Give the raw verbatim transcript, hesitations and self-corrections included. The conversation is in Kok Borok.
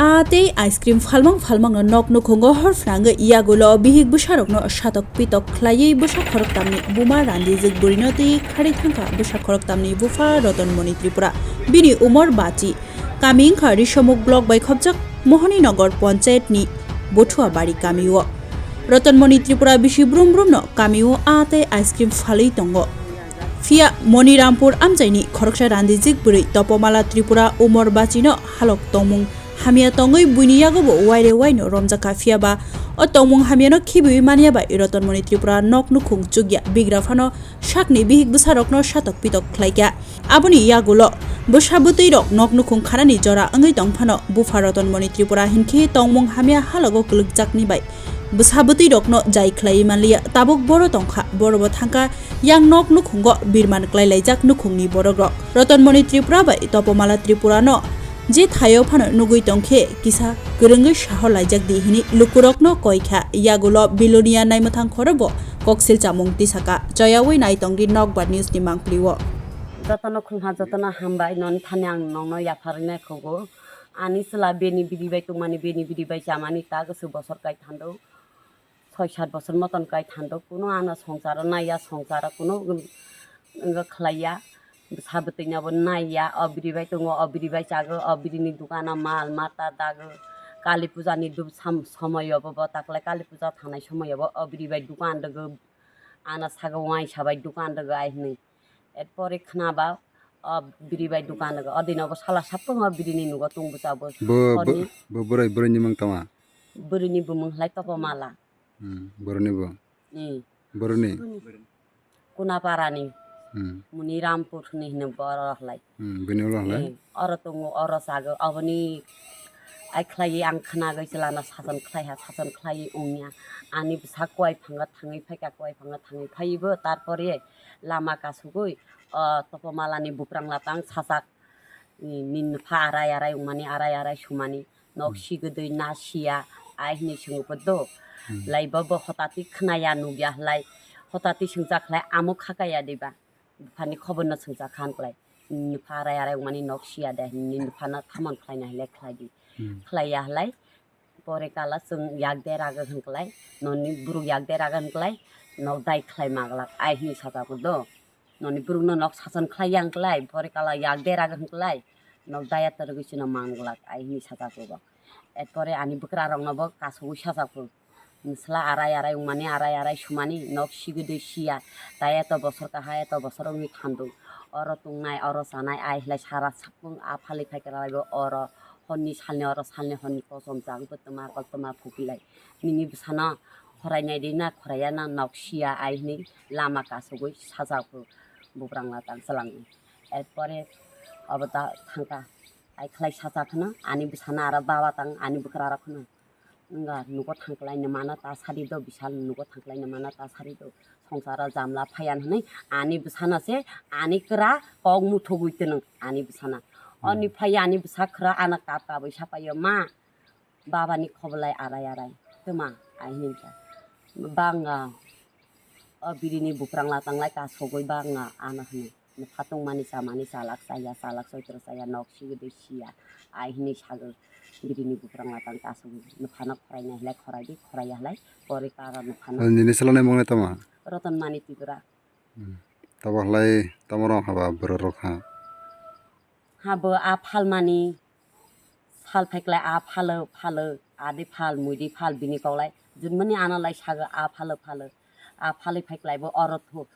A tei ice cream phalmang phalmangno nok nukhungo hor phnangwi yagulo bihik bwsarokno satok pitok khlaiwi bwsa khoroktamni buma randijwk bwrwino twi kharwi thangkha bwsa khoroktamni bupha Rotonmoni Tripura. Bini umor bachi. Kami wngkha Risomuk block bai khopjak Mohoninagar ponchayatni Bothua Bari kamio. Rotonmoni Tripura bisi brum brumno kamio a tei ice cream phalwi tongo. Phiya Monirampur amchaini khoroksa randijwk bwrwi Topomala Tripura umor bachino halok tongmung hamya tongwi buini yago bo waire waino romjakha, phiya ba o tongmung hamyano khibiwi manya bai Rotonmoni Tripura nok nukhung chukya bigra phano sakni bihik bwsarokno satok pitok khlaikha. Aboni yagulo bwsa bwtwi rok nok nukhung khanani jora wngwi tong phano bupha Rotonmoni Tripura hinkhe tongmung hamya halogo kwlwkjakni bai bwsa bwtwi rokno jai khlaiwi manliya, tabuk boro tongkha, boro bo thangkha yang nok nukhungo birman klai laijak nukhungni borok rok. Rotonmoni Tripura bai Topomala Tripura no je thaio phano nugwi tongkhe kisa kwrwngwi saho laijak di hini lukurokno koi kha. Yagulo Bilonia naimwthang khoro bo koksil chamung tisaka. Choyawi nai tongdi Nokbar News ni mangpli o. Jotono khulha, jotono hambai, noni thani ang nokno yapharwi nai khugo. Ani chwla bini biri bai tongmani, bini biri bai chamani ta kwchwk bosor kai thando. Soi sat bosor moton kai thando, kuno ano songsaro naiya, songsaro kuno wngkha khlaiya, bwsa bwtwino bo naiya, o biri bai tongo, o biri bai chago, o birini dukano mal mata dago, Kali pujani dub sam-, somoyo bo, bo taklai Kali puja thangnai somoyo bo o biri bai dukan rwgo, ano sago waisa bai dukan rwgo ai hwnwi. Erpore khna ba o biri bai dukan rwgo, o dino bo sala sapung o birini nugo tung bwsa bo. Bo, bo, honi bo bwrwi, bwrwini mung tama? Bwrwini bumung hlai Topomala. Hmm, bwrwini bo? Hmm. Bwrwini? Kunaparani. Hmm. Muni Rampur hwnwi hino boro hlai. Hmm, bini ulo hlai? Hmm, oro tongo, oro chago, oboni ai khlaiwi ang khna gwi chwlano sason khlaiha, sason khlaiwi wngya. Ani bwsa kuai phango thangwi phaikha, kuai phango thangwi phaiwi bo, tarpore lama kasugwi, o Topomalani buprang latang sajak, ni, nini pha arai arai wngmani, arai arai sumani, nok Hmm. si gwi dwi na siya, ai hwnwi swngo podo. Hmm. Laibo bo hotati khnaya nukya hlai, hotati swngjak hlai, amo khakaya diba? Buphani khoborno swngjak khan klai. Nini pha arai arai wngmani nok siya de, nini phano thamon khlaina hinlai khlai di. Hmm. Khlaiya hlai, pore kala chwng yak de raga hwn klai, noni borok yak de raga hwn klai, nok dai khlai maglak, ai hwnwi sajak do. Noni borokno nok sason khlai yang klai, pore kala yak de raga hwn klai, nok daya torogwi chwngno mang glak, ai hwnwi sajak bo. Erpore ani bwkrarokno bo kasugwi sajak bo. Nwsla arai arai wngmani arai arai sumani nok sigwi dwi siya. Tai eto bosor kaha eto bosor wngwi thanduk. Oro tongnai, oro chanai, ai hlai sara sapung a phalwi phai kwrwlaibo oro. Honni salni oro salni honni kosom chagwi bo twma koktwma phukilai. Nini bwsano khorai naidi na khoraiya na nok siya ai hwnwi lama kasugwi sajak bo. Buprang latang chwlangwi. Erpore obo da thangkha. Ai khlai sajak khwna ani bwsano aro baba tang ani bwkrarok khwna. Wngkha, nugo thangkhlaino mano ta sadi do, bisal nugo thangkhlaino mano ta sadi do. Songsaro jamla phaiyan hwnwi ani bwsano se ani kwra kok muthugwi twnwng ani bwsano. Hmm. Oni phai ani bwsa kwra ano kap kabwi sapaio, "Ma, babani khobolai arai arai." Twma, ai hwnwi kha. Bangga o birini buprang latang lai kasugwi bangga ano hwnwi. Nupha tongmani chamani chalak chaya, chalak soitro chaya, nok sigwi dwi siya. Ai hwnwi sagwi birini buprang latang kasugwi. Nuphano khoraina hinlai khorai di, khoraiya hinlai pore kara nuphano. Nini selani mungni tama? Rotonmani Tripura. Hmm. Tabo hinlai tamo rong haba borok rok ha? Habo a phalmani, sal phaiklai a phalo, phalo, adi phal, muidi phal, bini koklai. Junmani ano lai sago a phalo, phalo. A phalwi phaiklai bo oro thu-,